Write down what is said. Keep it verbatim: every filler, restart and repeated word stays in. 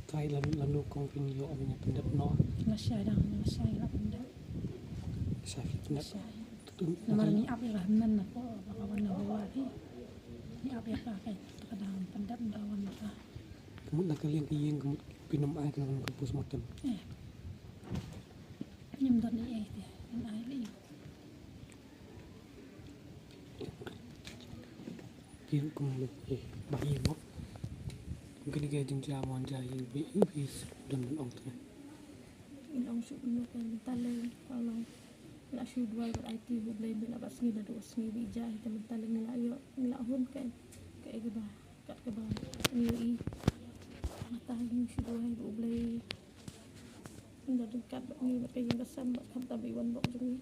Trai lano kong phin ïoh ban pyndep noh. Lashai dang, lashai la pyndep. Lashai pyndep. Namar ngi ap ïa ka hynmen na ko ba ka wan na Goa hi. Ngi ap ïa ka, ka dang pyndep, da wan ka. Ka mut na ka liang ka ïing ka mut phin ym ai ka na ka postmortem. Eh. Ngim don ei ei te, ngin ai lei. Phi ruh kum ba ïa mo. Kane ka jingjia mo, jia ïa phi, phi don ban ong te. Ngi ong shuh mo ka mynta lei, ka long. Ngi la shu duwai bad aiti ha U Blei mynta ba sngi naduh sngi ba ïa jia hi, te mynta lei ngi la ïoh, ngi la hun ka, ka ei kaba, kat kaba ngi ïohi. Mynta ngi shu duwai ba U Blei un da ryngkat bad ngi bad ka ïing ka sem bad khamtam i wanrah jong ngi.